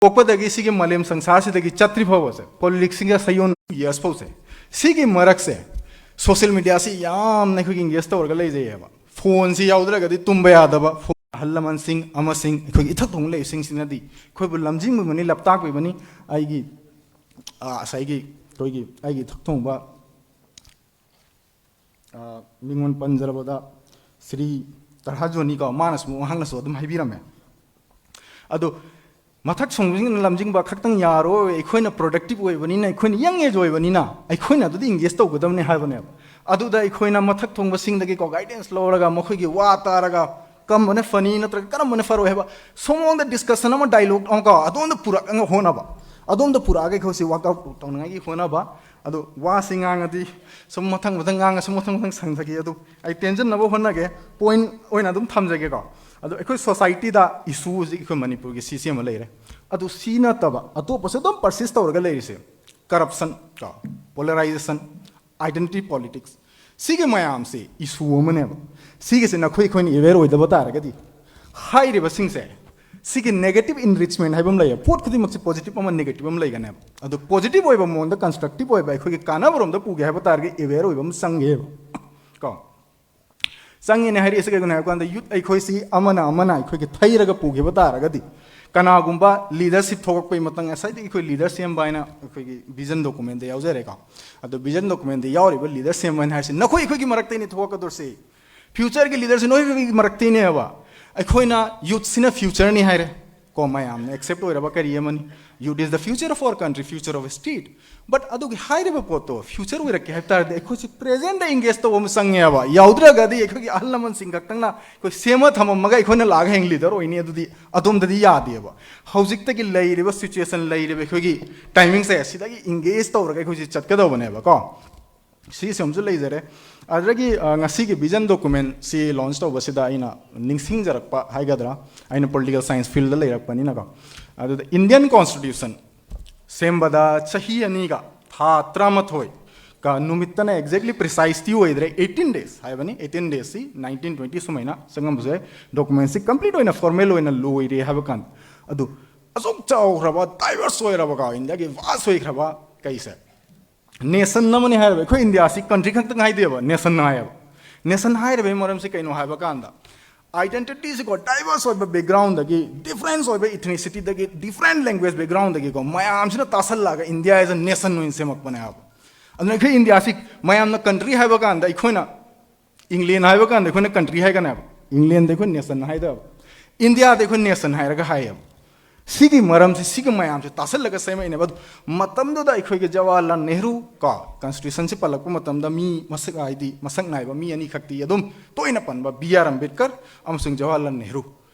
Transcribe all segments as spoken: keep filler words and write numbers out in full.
ꯄꯣꯛꯄꯗꯒꯤ ꯁꯤꯒꯤ ꯃꯥꯂꯦꯝ ꯁꯪꯁꯥꯔꯁꯤꯗꯒꯤ ꯆꯠꯇ꯭ꯔꯤ ꯐꯥꯎꯕꯁꯦ, ꯄꯣꯂꯤꯇꯤꯛꯁꯁꯤꯡꯒ ꯁꯌꯣꯟ ꯌꯦꯁ ꯐꯥꯎꯁꯦ, ꯁꯤꯒꯤ ꯃꯔꯛꯁꯦ ꯁꯣꯁꯤꯌꯦꯜ ꯃꯤꯗꯤꯌꯥꯁꯤ ꯌꯥꯝꯅ ꯑꯩꯈꯣꯏꯒꯤ ꯏꯪꯒꯦꯖ ꯇꯧꯔꯒ ꯂꯩꯖꯩꯌꯦꯕ꯫ ꯐꯣꯟꯁꯤ ꯌꯥꯎꯗ꯭ꯔꯒꯗꯤ ꯇꯨꯝꯕ ꯌꯥꯗꯕ, ꯐꯣꯟ, ꯑꯍꯜ ꯂꯃꯟꯁꯤꯡ ꯑꯃꯁꯤꯡ ꯑꯩꯈꯣꯏꯒꯤ ꯏꯊꯛ ꯊꯣꯡꯕ ꯂꯩꯕꯁꯤꯡꯁꯤꯅꯗꯤ ꯑꯩꯈꯣꯏꯕꯨ ꯂꯝꯖꯤꯡꯕꯤꯕꯅꯤ, ꯂꯞꯇꯥꯛꯄꯤꯕꯅꯤ꯫ ꯑꯩꯒꯤ, ꯑ, ꯉꯁꯥꯏꯒꯤ ꯑꯩꯈꯣꯏꯒꯤ, ꯑꯩꯒꯤ ꯏꯊꯛ ꯊꯣꯡꯕ, ꯑ, ꯃꯤꯉꯣꯟ ꯄꯟꯖꯔꯕꯗ ꯁ꯭ꯔꯤ ꯇꯔꯍꯥꯖꯣꯅꯤꯀꯣ, ꯃꯥꯅꯁꯨ, ꯃꯍꯥꯛꯅꯁꯨ ꯑꯗꯨꯝ ꯍꯥꯏꯕꯤꯔꯝꯃꯦ꯫ ꯑꯗꯣ ꯃꯊꯛ ꯊꯣꯡꯕꯁꯤꯡꯅ ꯂꯝꯖꯤꯡꯕ ꯈꯛꯇꯪ ꯌꯥꯔꯣꯏ, ꯑꯩꯈꯣꯏꯅ ꯄ꯭ꯔꯣꯗꯛꯇꯤꯞ ꯑꯣꯏꯕꯅꯤꯅ, ꯑꯩꯈꯣꯏꯅ ꯌꯪ ꯑꯦꯖ ꯑꯣꯏꯕꯅꯤꯅ ꯑꯩꯈꯣꯏꯅ ꯑꯗꯨꯗ ꯏꯪꯒꯦꯖ ꯇꯧꯒꯗꯕꯅꯤ ꯍꯥꯏꯕꯅꯦꯕ꯫ ꯑꯗꯨꯗ ꯑꯩꯈꯣꯏꯅ ꯃꯊꯛ ꯊꯣꯡꯕꯁꯤꯡꯗꯒꯤꯀꯣ ꯒꯥꯏꯗꯦꯟꯁ ꯂꯧꯔꯒ ꯃꯈꯣꯏꯒꯤ ꯋꯥ ꯇꯥꯔꯒ ꯀꯔꯝꯕꯅ ꯐꯅꯤ ꯅꯠꯇ꯭ꯔꯒ ꯀꯔꯝꯕꯅ ꯐꯔꯣꯏ ꯍꯥꯏꯕ ꯁꯣꯝꯗ ꯗꯤꯁꯀꯁꯟ ꯑꯃ, ꯗꯥꯏꯂꯣꯛ ꯑꯃꯀꯣ ꯑꯗꯣꯝꯗ ꯄꯨꯔꯛꯅꯕ ꯍꯣꯠꯅꯕ, ꯑꯗꯣꯝꯗ ꯄꯨꯔꯛꯑꯒ ꯑꯩꯈꯣꯏꯁꯤ ꯋꯥꯔꯛ ꯑꯥꯎꯠ ꯇꯧꯅꯉꯥꯏꯒꯤ ꯍꯣꯠꯅꯕ꯫ ꯑꯗꯣ ꯋꯥꯁꯤ ꯉꯥꯡꯉꯗꯤ ꯁꯨꯝ ꯃꯊꯪ ꯃꯊꯪ ꯉꯥꯡꯉ ꯁꯨꯝ ꯃꯊꯪ ꯃꯊꯪ ꯁꯪꯊꯒꯦ꯫ ꯑꯗꯨ ꯑꯩ ꯇꯦꯟꯁꯤꯟꯅꯕ ꯍꯣꯠꯅꯒꯦ, ꯄꯣꯏꯟ ꯑꯣꯏꯅ ꯑꯗꯨꯝ ꯊꯝꯖꯒꯦꯀꯣ꯫ ꯑꯗꯣ ꯑꯩꯈꯣꯏ ꯁꯣꯁꯥꯏꯇꯤꯗ ꯏꯁꯨ ꯍꯧꯖꯤꯛ ꯑꯩꯈꯣꯏ ꯃꯅꯤꯄꯨꯔꯒꯤ ꯁꯤꯁꯤ ꯑꯃ ꯂꯩꯔꯦ꯫ ꯑꯗꯨ ꯁꯤ ꯅꯠꯇꯕ ꯑꯇꯣꯞꯄꯁꯨ ꯑꯗꯨꯝ ꯄꯔꯁꯤꯁ ꯇꯧꯔꯒ ꯂꯩꯔꯤꯁꯦ, ꯀꯔꯞꯁꯟ ꯀꯣ, ꯄꯣꯂꯔꯥꯏꯖꯦꯁꯟ, ꯑꯥꯏꯗꯦꯟꯇꯤꯇꯤ ꯄꯣꯂꯤꯇꯤꯛꯁ, ꯁꯤꯒꯤ ꯃꯌꯥꯝꯁꯤ ꯏꯁꯨ ꯑꯃꯅꯦꯕ꯫ ꯁꯤꯒꯤꯁꯤ ꯅꯈꯣꯏ ꯑꯩꯈꯣꯏꯅ ꯑꯦꯋꯦꯌꯔ ꯑꯣꯏꯗꯕ ꯇꯥꯔꯒꯗꯤ ꯍꯥꯏꯔꯤꯕꯁꯤꯡꯁꯦ, ꯁꯤꯒꯤ ꯅꯦꯒꯦꯇꯤꯞ ꯏꯟꯔꯤꯆꯃꯦꯟ ꯍꯥꯏꯕ ꯑꯃ ꯂꯩꯌꯦ꯫ ꯄꯣꯠ ꯈꯨꯗꯤꯡꯃꯛꯁꯤ ꯄꯣꯖꯤꯇꯤꯞ ꯑꯃ ꯅꯦꯒꯦꯇꯤꯞ ꯑꯃ ꯂꯩꯒꯅꯦꯕ꯫ ꯑꯗꯣ ꯄꯣꯖꯤꯇꯤꯞ ꯑꯣꯏꯕ ꯃꯑꯣꯡꯗ, ꯀꯟꯁꯇ꯭ꯔꯛꯇꯤꯞ ꯑꯣꯏꯕ, ꯑꯩꯈꯣꯏꯒꯤ ꯀꯥꯟꯅꯕꯔꯣꯝꯗ ꯄꯨꯒꯦ ꯍꯥꯏꯕ ꯇꯥꯔꯒꯗꯤ ꯑꯦꯋꯦꯌꯔ ꯑꯣꯏꯕ ꯑꯃ ꯆꯪꯉꯦꯕ ꯀꯣ꯫ ꯆꯪꯉꯦꯅ ꯍꯥꯏꯔꯛꯏꯁꯦ ꯀꯩꯒꯤꯅꯣ ꯍꯥꯏꯕ ꯀꯥꯟꯗ, ꯌꯨꯠ ꯑꯩꯈꯣꯏꯁꯤ ꯑꯃꯅ ꯑꯃꯅ ꯑꯩꯈꯣꯏꯒꯤ ꯊꯩꯔꯒ ꯄꯨꯈꯤꯕ ꯇꯥꯔꯒꯗꯤ, ꯀꯅꯥꯒꯨꯝꯕ ꯂꯤꯗꯔꯁꯤꯞ ꯊꯣꯛꯂꯛꯄꯩ ꯃꯇꯥꯡ, ꯉꯁꯥꯏꯗꯒꯤ ꯑꯩꯈꯣꯏ ꯂꯤꯗꯔ ꯁꯦꯝꯕ ꯍꯥꯏꯅ ꯑꯩꯈꯣꯏꯒꯤ ꯚꯤꯖꯟ ꯗꯣꯀꯨꯃꯦꯟꯗ ꯌꯥꯎꯖꯔꯦꯀꯣ꯫ ꯑꯗꯣ ꯚꯤꯖꯟ ꯗꯣꯀꯨꯃꯦꯟꯗ ꯌꯥꯎꯔꯤꯕ ꯂꯤꯗꯔ ꯁꯦꯝꯕ ꯍꯥꯏꯅ ꯍꯥꯏꯔꯤꯁꯤ ꯅꯈꯣꯏ ꯑꯩꯈꯣꯏꯒꯤ ꯃꯔꯛꯇꯩꯅꯤ ꯊꯣꯛꯂꯛꯀꯗꯧꯔꯤꯁꯤ꯫ ꯐ꯭ꯌꯨꯆꯔꯒꯤ ꯂꯤꯗꯔꯁꯤ ꯅꯣꯏꯒꯤ ꯃꯔꯛꯇꯩꯅꯦꯕ꯫ ꯑꯩꯈꯣꯏꯅ ꯌꯨꯠꯁꯤꯅ ꯐ꯭ꯌꯨꯆꯔꯅꯤ ꯍꯥꯏꯔꯦ ꯀꯣ, ꯃꯌꯥꯝꯅ ꯑꯦꯛꯁꯦꯞ ꯑꯣꯏꯔꯕ ꯀꯔꯤ ꯑꯃꯅꯤ, "Youth is the future of our country, future of state." But ꯑꯗꯨꯒꯤ ꯍꯥꯏꯔꯤꯕ ꯄꯣꯠꯇꯣ ꯐ꯭ꯌꯨꯆꯔ ꯑꯣꯏꯔꯛꯀꯦ ꯍꯥꯏꯕ ꯇꯥꯔꯗꯤ ꯑꯩꯈꯣꯏꯁꯤ ꯄ꯭ꯔꯦꯖꯦꯟꯗ ꯏꯪꯒꯦꯖ ꯇꯧꯕ ꯑꯃ ꯆꯪꯉꯦꯕ꯫ ꯌꯥꯎꯗ꯭ꯔꯒꯗꯤ ꯑꯩꯈꯣꯏꯒꯤ ꯑꯍꯜ ꯂꯃꯟꯁꯤꯡ ꯈꯛꯇꯪꯅ ꯑꯩꯈꯣꯏ ꯁꯦꯝꯃ ꯊꯝꯃꯝꯃꯒ ꯑꯩꯈꯣꯏꯅ ꯂꯥꯛꯑꯒ ꯍꯌꯦꯡ ꯂꯤꯗꯔ ꯑꯣꯏꯅꯤ, ꯑꯗꯨꯗꯤ ꯑꯗꯣꯝꯗꯗꯤ ꯌꯥꯗꯦꯕ꯫ ꯍꯧꯖꯤꯛꯇꯒꯤ ꯂꯩꯔꯤꯕ ꯁꯤꯆꯨꯋꯦꯁꯟ, ꯂꯩꯔꯤꯕ ꯑꯩꯈꯣꯏꯒꯤ ꯇꯥꯏꯃꯤꯡꯁꯦ, ꯁꯤꯗꯒꯤ ꯏꯪꯒꯦꯖ ꯇꯧꯔꯒ ꯑꯩꯈꯣꯏꯁꯤ ꯆꯠꯀꯗꯧꯕꯅꯦꯕꯀꯣ꯫ ꯁꯤꯁꯨ ꯑꯃꯁꯨ ꯂꯩꯖꯔꯦ꯫ ꯑꯗꯨꯗꯒꯤ, ꯑ, ꯉꯁꯤꯒꯤ ꯚꯤꯖꯟ ꯗꯣꯀꯨꯃꯦꯟꯁꯤ ꯂꯣꯟꯆ ꯇꯧꯕꯁꯤꯗ ꯑꯩꯅ ꯅꯤꯡꯁꯤꯡꯖꯔꯛꯄ ꯍꯥꯏꯒꯗ꯭ꯔꯥ, ꯑꯩꯅ ꯄꯣꯂꯤꯇꯤꯀꯦꯜ ꯁꯥꯏꯟꯁ ꯐꯤꯜꯗ ꯂꯩꯔꯛꯄꯅꯤꯅꯀꯣ꯫ ꯑꯗꯨꯗ ꯏꯟꯗꯤꯌꯟ ꯀꯣꯟꯁꯇꯤꯇ꯭ꯌꯨꯁꯟ ꯁꯦꯝꯕꯗ ꯆꯍꯤ ꯑꯅꯤꯒ ꯊꯥ ꯇꯔꯥꯃꯥꯊꯣꯏ ꯀ ꯅꯨꯃꯤꯠꯇꯅ ꯑꯦꯛꯖꯦꯛꯂꯤ ꯄ꯭ꯔꯤꯁꯥꯏꯁꯇꯤ ꯑꯣꯏꯗ꯭ꯔꯦ, ꯑꯩꯠꯇꯤꯟ ꯗꯦꯖ ꯍꯥꯏꯕꯅꯤ꯫ ꯑꯩꯠꯇꯤꯟ ꯗꯦꯖꯁꯤ ꯅꯥꯏꯟꯇꯤꯟ ꯇ꯭ꯋꯦꯟꯇꯤ ꯁꯨꯃꯥꯏꯅ ꯆꯪꯉꯝꯕꯁꯨ ꯌꯥꯏ꯫ ꯗꯣꯀꯨꯃꯦꯟꯁꯤ ꯀꯝꯄ꯭ꯂꯤꯠ ꯑꯣꯏꯅ, ꯐꯣꯔꯃꯦꯜ ꯑꯣꯏꯅ ꯂꯣꯏꯔꯦ ꯍꯥꯏꯕ ꯀꯥꯟꯗ, ꯑꯗꯨ ꯑꯁꯨꯛ ꯆꯥꯎꯈ꯭ꯔꯕ, ꯗꯥꯏꯚꯔꯁ ꯑꯣꯏꯔꯕꯀꯣ, ꯏꯟꯗꯤꯌꯥꯒꯤ ꯚꯥꯁ ꯑꯣꯏꯈ꯭ꯔꯕ ꯀꯩꯁꯦ, ꯅꯦꯁꯟ ꯑꯃꯅꯤ ꯍꯥꯏꯔꯕ꯫ ꯑꯩꯈꯣꯏ ꯏꯟꯗꯤꯌꯥꯁꯤ ꯀꯟꯇ꯭ꯔꯤ ꯈꯛꯇꯪ ꯍꯥꯏꯗꯦꯕ, ꯅꯦꯁꯟ ꯍꯥꯏꯌꯦꯕ꯫ ꯅꯦꯁꯟ ꯍꯥꯏꯔꯤꯕꯒꯤ ꯃꯔꯝꯁꯤ ꯀꯩꯅꯣ ꯍꯥꯏꯕ ꯀꯥꯟꯗ, ꯑꯥꯏꯗꯦꯟꯇꯤꯇꯤꯁꯤꯀꯣ, ꯗꯥꯏꯚꯔꯁ ꯑꯣꯏꯕ ꯕꯦꯛꯒ꯭ꯔꯥꯎꯟꯗꯒꯤ, ꯗꯤꯐ꯭ꯔꯦꯟꯁ ꯑꯣꯏꯕ ꯏꯊꯅꯤꯁꯤꯇꯤꯗꯒꯤ, ꯗꯤꯐ꯭ꯔꯦꯟ ꯂꯦꯡꯒ꯭ꯋꯦꯖ ꯕꯦꯛꯒ꯭ꯔꯥꯎꯟꯗꯒꯤꯀꯣ, ꯃꯌꯥꯝꯁꯤꯅ ꯇꯥꯁꯜꯂꯛꯑꯒ ꯏꯟꯗꯤꯌꯥ ꯑꯦꯁ ꯑꯦ ꯅꯦꯁꯟ ꯑꯣꯏꯅ ꯁꯦꯝꯃꯛꯄꯅꯦ ꯍꯥꯏꯕ꯫ ꯑꯗꯨꯅ ꯑꯩꯈꯣꯏ ꯏꯟꯗꯤꯌꯥꯁꯤ ꯃꯌꯥꯝꯅ ꯀꯟꯇ꯭ꯔꯤ ꯍꯥꯏꯕ ꯀꯥꯟꯗ, ꯑꯩꯈꯣꯏꯅ ꯏꯪꯂꯦꯟ ꯍꯥꯏꯕ ꯀꯥꯟꯗ ꯑꯩꯈꯣꯏꯅ ꯀꯟꯇ꯭ꯔꯤ ꯍꯥꯏꯒꯅꯦꯕ, ꯏꯪꯂꯦꯟꯗ ꯑꯩꯈꯣꯏ ꯅꯦꯁꯟ ꯍꯥꯏꯗꯕ, ꯏꯟꯗꯤꯌꯥꯗ ꯑꯩꯈꯣꯏ ꯅꯦꯁꯟ ꯍꯥꯏꯔꯒ ꯍꯥꯏꯌꯦꯕ꯫ ꯁꯤꯒꯤ ꯃꯔꯝꯁꯦ, ꯁꯤꯒꯤ ꯃꯌꯥꯝꯁꯦ ꯇꯥꯁꯜꯂꯒ ꯁꯦꯝꯃꯛꯏꯅꯦꯕ꯫ ꯑꯗꯨ ꯃꯇꯝꯗꯨꯗ ꯑꯩꯈꯣꯏꯒꯤ ꯖꯋꯥꯍꯔꯂꯥꯜ ꯅꯦꯍꯔꯨ ꯀꯣ, ꯀꯟꯁꯇꯤꯇ꯭ꯌꯨꯁꯟꯁꯤ ꯄꯜꯂꯛꯄ ꯃꯇꯝꯗ ꯃꯤ ꯃꯁꯛ, ꯍꯥꯏꯗꯤ ꯃꯁꯛ ꯅꯥꯏꯕ ꯃꯤ ꯑꯅꯤꯈꯛꯇꯤ ꯑꯗꯨꯝ ꯇꯣꯏꯅ ꯄꯟꯕ, ꯕꯤ ꯑꯥꯔ ꯑꯝꯕꯦꯗꯀꯔ ꯑꯃꯁꯨꯡ ꯖꯋꯥꯍꯔꯂꯥꯜ ꯅꯦꯍꯔꯨ꯫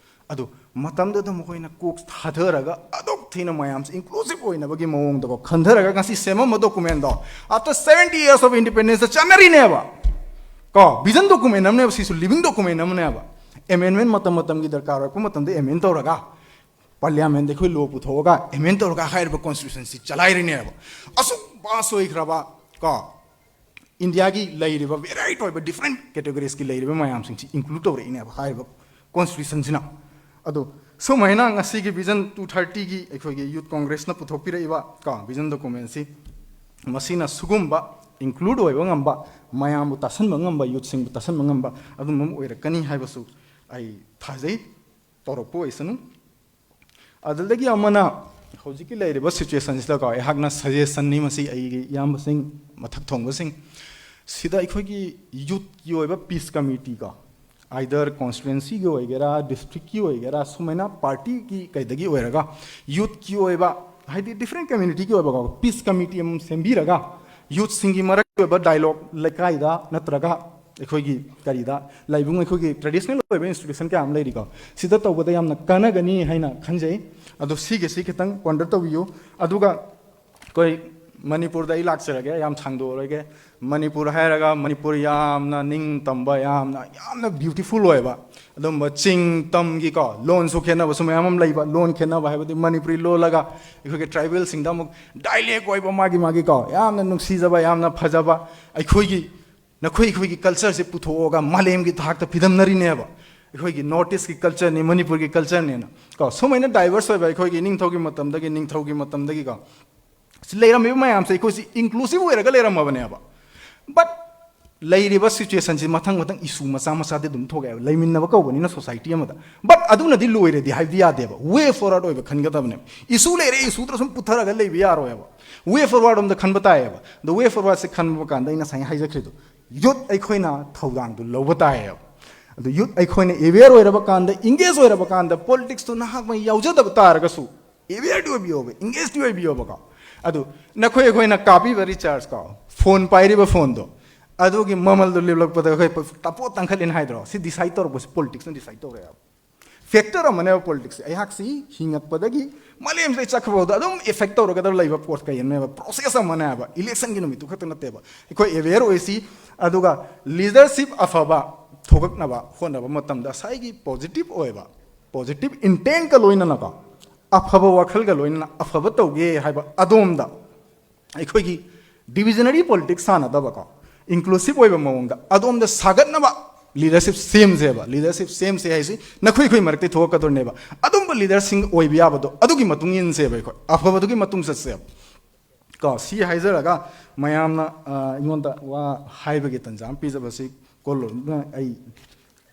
ꯑꯗꯨ ꯃꯇꯝꯗꯨꯗ ꯃꯈꯣꯏꯅ ꯀꯣꯛ ꯊꯥꯗꯔꯒ ꯑꯗꯨꯛ ꯊꯤꯅ ꯃꯌꯥꯝꯁꯦ ꯏꯟꯀ꯭ꯂꯨꯁꯤꯞ ꯑꯣꯏꯅꯕꯒꯤ ꯃꯑꯣꯡꯗꯀꯣ ꯈꯟꯊꯔꯒ ꯉꯁꯤ ꯁꯦꯝꯃꯝꯕ ꯗꯣꯀꯨꯃꯦꯟꯗꯣ, after seventy years of independence ꯆꯠꯅꯔꯤꯅꯦꯕ꯫ ꯀꯣ, ꯚꯤꯖꯟ ꯗꯣꯀꯨꯃꯦꯟ ꯑꯃꯅꯦꯕ, ꯁꯤꯁꯨ ꯂꯤꯚꯤꯡ ꯗꯣꯀꯨꯃꯦꯟ ꯑꯃꯅꯦꯕ꯫ ꯑꯦꯃꯦꯟꯃꯦꯟ ꯃꯇꯝ ꯃꯇꯝꯒꯤ ꯗꯔꯀꯥꯔ ꯑꯣꯏꯔꯛꯄ ꯃꯇꯝꯗ ꯑꯦꯃꯦꯟ ꯇꯧꯔꯒ, ꯄꯥꯔꯂꯤꯌꯥꯃꯦꯟꯗ ꯑꯩꯈꯣꯏ ꯂꯣ ꯄꯨꯊꯣꯛꯑꯒ ꯑꯦꯃꯦꯟ ꯇꯧꯔꯒ ꯍꯥꯏꯔꯤꯕ ꯀꯣꯟꯁꯇꯤꯇ꯭ꯌꯨꯁꯟꯁꯤ ꯆꯂꯥꯏꯔꯤꯅꯦꯕ꯫ ꯑꯁꯨꯛ ꯚꯥꯁ ꯑꯣꯏꯈ꯭ꯔꯕ ꯀꯣ, ꯏꯟꯗꯤꯌꯥꯒꯤ ꯂꯩꯔꯤꯕ ꯚꯦꯔꯥꯏꯇꯤ ꯑꯣꯏꯕ ꯗꯤꯐ꯭ꯔꯦꯟ ꯀꯦꯇꯦꯒꯣꯔꯤꯁꯀꯤ ꯂꯩꯔꯤꯕ ꯃꯌꯥꯝꯁꯤꯡꯁꯤ ꯏꯟꯀ꯭ꯂꯨꯗ ꯇꯧꯔꯛꯏꯅꯦꯕ ꯍꯥꯏꯔꯤꯕ ꯀꯣꯟꯁꯇꯤꯇ꯭ꯌꯨꯁꯟꯁꯤꯅ꯫ ꯑꯗꯣ ꯁꯨꯃꯥꯏꯅ ꯉꯁꯤꯒꯤ ꯚꯤꯖꯟ ꯇꯨ ꯊꯥꯔꯇꯤꯒꯤ ꯑꯩꯈꯣꯏꯒꯤ ꯌꯨꯠ ꯀꯣꯡꯒ꯭ꯔꯦꯁꯅ ꯄꯨꯊꯣꯛꯄꯤꯔꯛꯏꯕ ꯀꯣ, ꯚꯤꯖꯟ ꯗꯣꯀꯨꯃꯦꯟꯁꯤ, ꯃꯁꯤꯅ ꯁꯤꯒꯨꯝꯕ ꯏꯟꯀ꯭ꯂꯨꯗ ꯑꯣꯏꯕ ꯉꯝꯕ, ꯃꯌꯥꯝꯕꯨ ꯇꯥꯁꯟꯕ ꯉꯝꯕ, ꯌꯨꯠꯁꯤꯡꯕꯨ ꯇꯥꯁꯟꯕ ꯉꯝꯕ ꯑꯗꯨꯝꯕ ꯑꯃ ꯑꯣꯏꯔꯛꯀꯅꯤ ꯍꯥꯏꯕꯁꯨ ꯑꯩ ꯊꯥꯖꯩ꯫ ꯇꯧꯔꯛꯄ ꯑꯣꯏꯁꯅꯨ꯫ ꯑꯗꯨꯗꯒꯤ ꯑꯃꯅ, ꯍꯧꯖꯤꯛꯀꯤ ꯂꯩꯔꯤꯕ ꯁꯤꯆꯨꯋꯦꯁꯟꯁꯤꯗꯀꯣ, ꯑꯩꯍꯥꯛꯅ ꯁꯖꯦꯁꯟꯅꯤ ꯃꯁꯤ, ꯑꯩꯒꯤ ꯏꯌꯥꯝꯕꯁꯤꯡ, ꯃꯊꯛ ꯊꯣꯡꯕꯁꯤꯡ, ꯁꯤꯗ ꯑꯩꯈꯣꯏꯒꯤ ꯌꯨꯠꯀꯤ ꯑꯣꯏꯕ ꯄꯤꯁ ꯀꯃꯤꯇꯤ ꯀꯣ, ꯑꯥꯏꯗꯔ ꯀꯣꯟꯁꯇꯤꯇ꯭ꯋꯦꯟꯁꯤꯒꯤ ꯑꯣꯏꯒꯦꯔꯥ, ꯗꯤꯁꯇ꯭ꯔꯤꯛꯀꯤ ꯑꯣꯏꯒꯦꯔꯥ, ꯁꯨꯃꯥꯏꯅ ꯄꯥꯔꯇꯤꯒꯤ ꯀꯩꯗꯒꯤ ꯑꯣꯏꯔꯒ ꯌꯨꯠꯀꯤ ꯑꯣꯏꯕ, ꯍꯥꯏꯗꯤ ꯗꯤꯐ꯭ꯔꯦꯟ ꯀꯝꯃ꯭ꯌꯨꯅꯤꯇꯤꯒꯤ ꯑꯣꯏꯕꯀꯣ, ꯄꯤꯁ ꯀꯃꯤꯇꯤ ꯑꯃ ꯁꯦꯝꯕꯤꯔꯒ ꯌꯨꯠꯁꯤꯡꯒꯤ ꯃꯔꯛꯀꯤ ꯑꯣꯏꯕ ꯗꯥꯏꯂꯣꯒ, ꯂꯩꯀꯥꯏꯗ ꯅꯠꯇ꯭ꯔꯒ ꯑꯩꯈꯣꯏꯒꯤ ꯀꯔꯤꯗ, ꯂꯥꯏꯕꯨꯡ, ꯑꯩꯈꯣꯏꯒꯤ ꯇ꯭ꯔꯦꯗꯤꯁꯅꯦꯜ ꯑꯣꯏꯕ ꯏꯟꯁꯇꯤꯇ꯭ꯌꯨꯁꯟ ꯀꯌꯥ ꯑꯃ ꯂꯩꯔꯤꯀꯣ, ꯁꯤꯗ ꯇꯧꯕꯗ ꯌꯥꯝꯅ ꯀꯥꯟꯅꯒꯅꯤ ꯍꯥꯏꯅ ꯈꯟꯖꯩ꯫ ꯑꯗꯣ ꯁꯤꯒꯤꯁꯤ ꯈꯤꯇꯪ ꯄꯣꯟꯗꯔ ꯇꯧꯕꯤꯌꯨ꯫ ꯑꯗꯨꯒ ꯑꯩꯈꯣꯏ ꯃꯅꯤꯄꯨꯔꯗ ꯑꯩ ꯂꯥꯛꯆꯔꯒꯦ, ꯌꯥꯝ ꯁꯥꯡꯗꯣꯛꯑꯔꯣꯏꯒꯦ꯫ ꯃꯅꯤꯄꯨꯔ ꯍꯥꯏꯔꯒ ꯃꯅꯤꯄꯨꯔ ꯌꯥꯝꯅ ꯅꯤꯡ ꯇꯝꯕ, ꯌꯥꯝꯅ, ꯌꯥꯝꯅ ꯕ꯭ꯌꯨꯇꯤꯐꯨꯜ ꯑꯣꯏꯕ ꯑꯗꯨꯝꯕ ꯆꯤꯡ ꯇꯝꯒꯤꯀꯣ, ꯂꯣꯟꯁꯨ ꯈꯦꯠꯅꯕꯁꯨ ꯃꯌꯥꯝ ꯑꯃ ꯂꯩꯕ, ꯂꯣꯟ ꯈꯦꯠꯅꯕ ꯍꯥꯏꯕꯗꯤ ꯃꯅꯤꯄꯨꯔꯤ ꯂꯣꯜꯂꯒ ꯑꯩꯈꯣꯏꯒꯤ ꯇ꯭ꯔꯥꯏꯕꯦꯜꯁꯤꯡꯗ ꯑꯃꯨꯛ ꯗꯥꯏꯂꯦꯛ ꯑꯣꯏꯕ ꯃꯥꯒꯤ ꯃꯥꯒꯤꯀꯣ, ꯌꯥꯝꯅ ꯅꯨꯡꯁꯤꯖꯕ, ꯌꯥꯝꯅ ꯐꯖꯕ, ꯑꯩꯈꯣꯏꯒꯤ, ꯅꯈꯣꯏ ꯑꯩꯈꯣꯏꯒꯤ ꯀꯜꯆꯔꯁꯦ ꯄꯨꯊꯣꯛꯑꯒ ꯃꯥꯂꯦꯝꯒꯤ ꯊꯥꯛꯇ ꯐꯤꯗꯝꯅꯔꯤꯅꯦꯕ꯫ ꯑꯩꯈꯣꯏꯒꯤ ꯅꯣꯔꯠ ꯏꯁꯀꯤ ꯀꯜꯆꯔꯅꯤ, ꯃꯅꯤꯄꯨꯔꯒꯤ ꯀꯜꯆꯔꯅꯤꯅ ꯀꯣ, ꯁꯨꯃꯥꯏꯅ ꯗꯥꯏꯚꯔꯁ ꯑꯣꯏꯕ ꯑꯩꯈꯣꯏꯒꯤ ꯅꯤꯡꯊꯧꯒꯤ ꯃꯇꯝꯗꯒꯤ, ꯅꯤꯡꯊꯧꯒꯤ ꯃꯇꯝꯗꯒꯤꯀꯣ, ꯁꯤ ꯂꯩꯔꯝꯃꯤꯕ ꯃꯌꯥꯝꯁꯦ ꯑꯩꯈꯣꯏꯁꯤ ꯏꯟꯀ꯭ꯂꯨꯁꯤꯞ ꯑꯣꯏꯔꯒ ꯂꯩꯔꯝꯃꯕꯅꯦꯕ꯫ ꯕꯠ ꯂꯩꯔꯤꯕ ꯁꯤꯆꯨꯋꯦꯁꯟꯁꯤ ꯃꯊꯪ ꯃꯊꯪ ꯏꯁꯨ ꯃꯆꯥ ꯃꯆꯥꯗꯤ ꯑꯗꯨꯝ ꯊꯣꯛꯑꯦꯕ, ꯂꯩꯃꯤꯟꯅꯕ ꯀꯧꯕꯅꯤꯅ ꯁꯣꯁꯥꯏꯇꯤ ꯑꯃꯗ꯫ ꯕꯠ ꯑꯗꯨꯅꯗꯤ ꯂꯣꯏꯔꯦꯗꯤ ꯍꯥꯏꯕꯗꯤ ꯌꯥꯗꯦꯕ, ꯋꯦ ꯐꯣꯔꯋꯥꯔꯗ ꯑꯣꯏꯕ ꯈꯟꯒꯗꯕꯅꯦꯕ꯫ ꯏꯁꯨ ꯂꯩꯔꯦ, ꯏꯁꯨꯗ ꯁꯨꯝ ꯄꯨꯊꯔꯒ ꯂꯩꯕ ꯌꯥꯔꯣꯏꯕ, ꯋꯦ ꯐꯣꯔꯋꯥꯔꯗ ꯑꯝꯗ ꯈꯟꯕ ꯇꯥꯏꯌꯦꯕ꯫ ꯑꯗꯣ ꯋꯦ ꯐꯣꯔꯋꯥꯔꯗꯁꯦ ꯈꯟꯕ ꯀꯥꯟꯗ ꯑꯩ ꯉꯁꯥꯏ ꯍꯥꯏꯖꯈ꯭ꯔꯤꯗꯣ, ꯌꯨꯠ ꯑꯩꯈꯣꯏꯅ ꯊꯧꯗꯥꯡꯗꯨ ꯂꯧꯕ ꯇꯥꯏꯌꯦꯕ꯫ ꯑꯗꯣ ꯌꯨꯠ ꯑꯩꯈꯣꯏꯅ ꯑꯦꯋꯦꯌꯔ ꯑꯣꯏꯔꯕ ꯀꯥꯟꯗ, ꯏꯪꯒꯦꯖ ꯑꯣꯏꯔꯕ ꯀꯥꯟꯗ, ꯄꯣꯂꯤꯇꯤꯛꯁꯇꯨ ꯅꯍꯥꯛꯃꯛ ꯌꯥꯎꯖꯗꯕ ꯇꯥꯔꯒꯁꯨ ꯑꯦꯋꯦꯌꯔꯗꯤ ꯑꯣꯏꯕꯤꯌꯣꯕ, ꯏꯪꯒꯦꯖꯇꯤ ꯑꯣꯏꯕꯤꯌꯣꯕꯀꯣ꯫ ꯑꯗꯨ ꯅꯈꯣꯏ ꯑꯩꯈꯣꯏꯅ ꯀꯥꯞꯄꯤꯕ ꯔꯤꯆꯥꯔꯖ ꯀꯣ, ꯐꯣꯟ ꯄꯥꯏꯔꯤꯕ ꯐꯣꯟꯗꯣ, ꯑꯗꯨꯒꯤ ꯃꯃꯜꯗꯣ ꯂꯦꯞꯂꯛꯄꯗ ꯑꯩꯈꯣꯏ ꯇꯥꯄꯣꯠ ꯇꯥꯡꯈꯠꯂꯦꯅ ꯍꯥꯏꯗ꯭ꯔꯣ? ꯁꯤ ꯗꯤꯁꯥꯏꯗ ꯇꯧꯔꯛꯄꯁꯤ ꯄꯣꯂꯤꯇꯤꯛꯁꯅ ꯗꯤꯁꯥꯏꯗ ꯇꯧꯔꯛꯑꯦꯕ꯫ ꯐꯦꯛꯇꯔ ꯑꯃꯅꯦꯕ ꯄꯣꯂꯤꯇꯤꯛꯁꯁꯦ꯫ ꯑꯩꯍꯥꯛꯁꯤ ꯍꯤꯡꯉꯛꯄꯗꯒꯤ ꯃꯥꯂꯦꯝꯁꯤꯗ ꯆꯠꯈ꯭ꯔꯐꯥꯎꯗ ꯑꯗꯨꯝ ꯏꯐꯦꯛ ꯇꯧꯔꯒꯗꯕ ꯂꯩꯕ ꯄꯣꯠ ꯀꯩꯅꯣꯅꯦꯕ, ꯄ꯭ꯔꯣꯁꯦꯁ ꯑꯃꯅꯦꯕ꯫ ꯏꯂꯦꯛꯁꯟꯒꯤ ꯅꯨꯃꯤꯠꯇꯨ ꯈꯛꯇ ꯅꯠꯇꯦꯕ꯫ ꯑꯩꯈꯣꯏ ꯑꯦꯋꯦꯌꯔ ꯑꯣꯏꯁꯤ, ꯑꯗꯨꯒ ꯂꯤꯗꯔꯁꯤꯞ ꯑꯐꯕ ꯊꯣꯛꯂꯛꯅꯕ ꯍꯣꯠꯅꯕ ꯃꯇꯝꯗ ꯉꯁꯥꯏꯒꯤ ꯄꯣꯖꯤꯇꯤꯚ ꯑꯣꯏꯕ, ꯄꯣꯖꯤꯇꯤꯚ ꯏꯟꯇꯦꯟꯀ ꯂꯣꯏꯅꯅꯀꯣ, ꯑꯐꯕ ꯋꯥꯈꯜꯒ ꯂꯣꯏꯅꯅ ꯑꯐꯕ ꯇꯧꯒꯦ ꯍꯥꯏꯕ ꯑꯗꯣꯝꯗ ꯑꯩꯈꯣꯏꯒꯤ ꯗꯤꯚꯤꯖꯅꯔꯤ ꯄꯣꯂꯤꯇꯤꯛꯁ ꯁꯥꯟꯅꯗꯕꯀꯣ, ꯏꯟꯀ꯭ꯂꯨꯁꯤꯚ ꯑꯣꯏꯕ ꯃꯑꯣꯡꯗ ꯑꯗꯣꯝꯗ ꯁꯥꯒꯠꯅꯕ ꯂꯤꯗꯔꯁꯤꯞ ꯁꯦꯝꯁꯦꯕ꯫ ꯂꯤꯗꯔꯁꯤꯞ ꯁꯦꯝꯁꯦ ꯍꯥꯏꯁꯤ ꯅꯈꯣꯏ ꯑꯩꯈꯣꯏ ꯃꯔꯛꯇꯒꯤ ꯊꯣꯛꯂꯛꯀꯗꯣꯏꯅꯦꯕ꯫ ꯑꯗꯨꯝꯕ ꯂꯤꯗꯔꯁꯤꯡ ꯑꯣꯏꯕ ꯌꯥꯕꯗꯣ ꯑꯗꯨꯒꯤ ꯃꯇꯨꯡ ꯏꯟꯁꯦꯕ ꯑꯩꯈꯣꯏ, ꯑꯐꯕꯗꯨꯒꯤ ꯃꯇꯨꯡ ꯆꯠꯁꯦꯕ꯫ ꯀꯣ, ꯁꯤ ꯍꯥꯏꯖꯔꯒ ꯃꯌꯥꯝꯅ, ꯑ, ꯑꯩꯉꯣꯟꯗ ꯋꯥ ꯍꯥꯏꯕꯒꯤ ꯇꯟꯖꯥ ꯑꯃ ꯄꯤꯖꯕꯁꯤ ꯀꯣꯜꯂꯣꯝꯅ ꯑꯩ